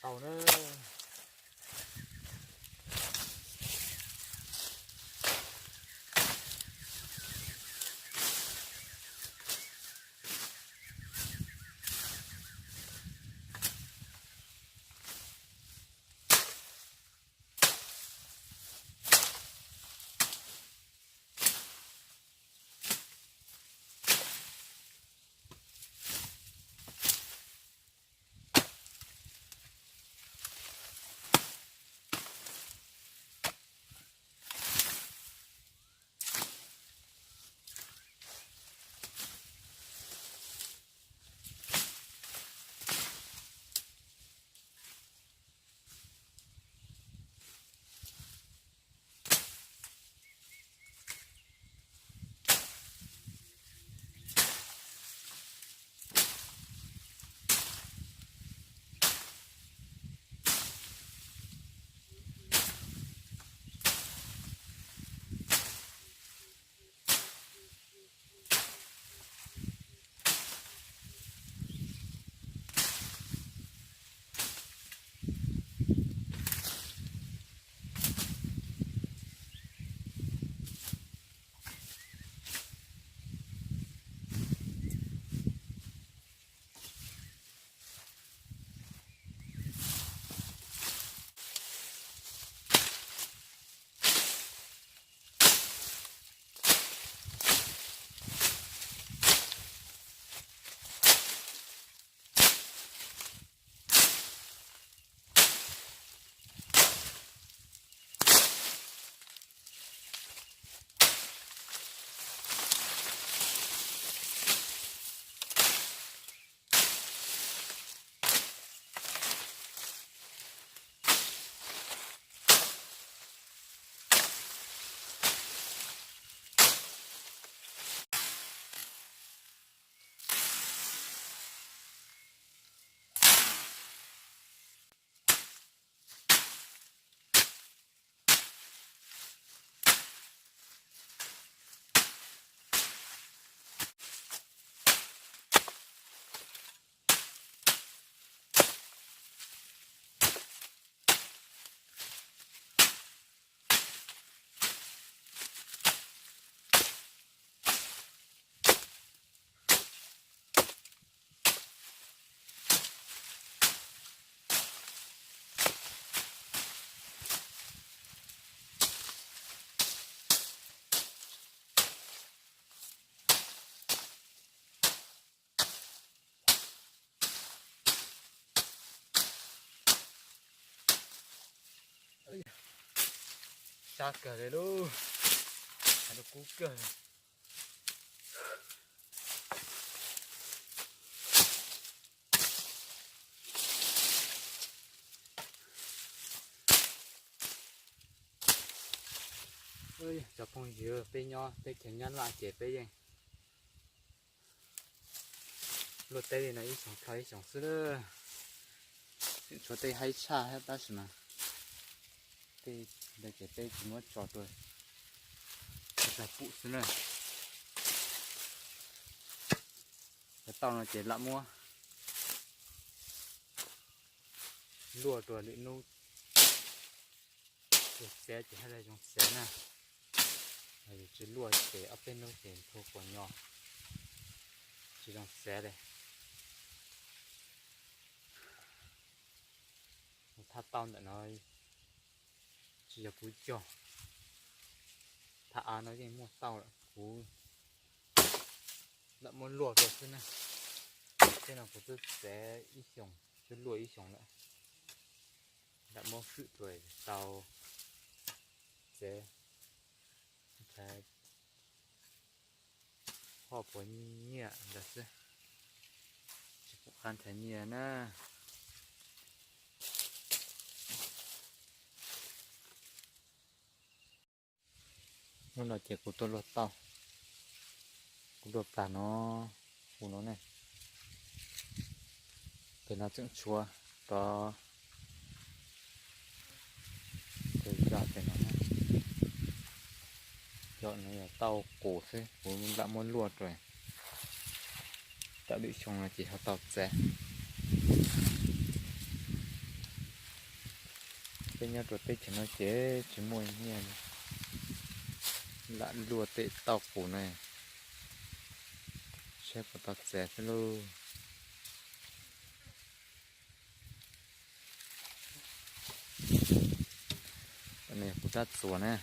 tau na. Sab kawg li lauj, hais rau kub kawg. Cov phooj ywg, peb nyob teb chaws Nyab Laj ces peb yeej luaj teb li no ib xyoos dhau ib xyoos xwb. Tseem tshuav tej haib tshaj thiab tab sis mas tej ntawd ces peb tsis muab tso rau, tag pum xwb na. Cov tauj no ces lam muab luaj rau lwm hnub, txav ces thiaj li zoo txav na. Yus tsis luaj ces ob peb hnub ces ntxhua quas nyo, tsis zoo txav li. Thaj tauj ntawm no tsis yog kuv cog, thaj av no yeej muaj tauj lawm, kuv lam muab luaj rau xwb na. Tej no kuv twb txav ib xyoos, twb luaj ib xyoos lawm, lam muab hwm rau tau txav, nrhiav hoj puas nyiaj ntawd xwb, tsis pom qab nrhiav nyiaj na. Hnub no ces kuv tuaj luaj tauj, kuv luaj plag no, kuv no ne, pem no tseem tshuav rov, ces cov pem no, cov no yog tauj qus xwb, kuv lam muab luaj rau, tsam lwm xyoo no ces ho tau txav. Peb nyob rau teb chaws no ces tsis muaj nyiaj, lam luaj tej tauj qus na, saib puas tau txiav xwb lauj. Qus rab txuas na.